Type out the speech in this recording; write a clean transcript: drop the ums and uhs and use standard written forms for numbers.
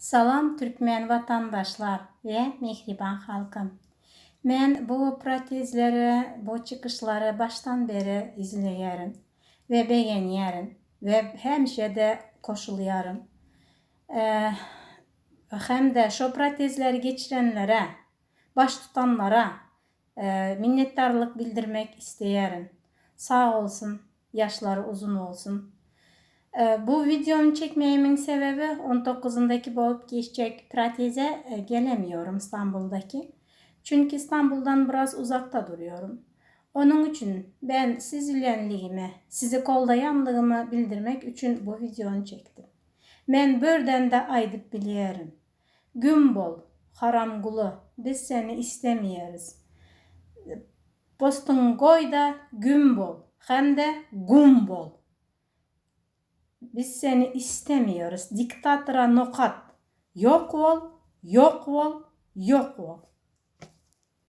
Salam Türkmen watandaşlar we mähriban halkym. Men bu protezleri, bu çykyşlary başdan beri izleýärin we begenýärin we hemişe-de goşulýaryn. Hem-de şo protezleri geçirenlere, baştutanlara minnetdarlyk bildirmek isleýärin. Sag bolsun, ýaşlary uzyn bolsun. Bu wideony çekmegimiň sebebi on dokuzyndaky bolup geçjek proteze gelemiyorum Stambuldaky. Çünki Stambuldan biraz uzakda durýaryn. Onuň üçin ben siz bilenligimi, sizi goldaýanlygymy bildirmek üçin bu wideony çekdim. Men birden-de aýdyp bilýärin. Güm bol, haramguly, biz seni islemeýäris. Postuňy goý-da, güm bol, hem-de gum bol. Biz seni islemeýäris, diktatora nokat! Ýok bol, ýok bol, ýok bol!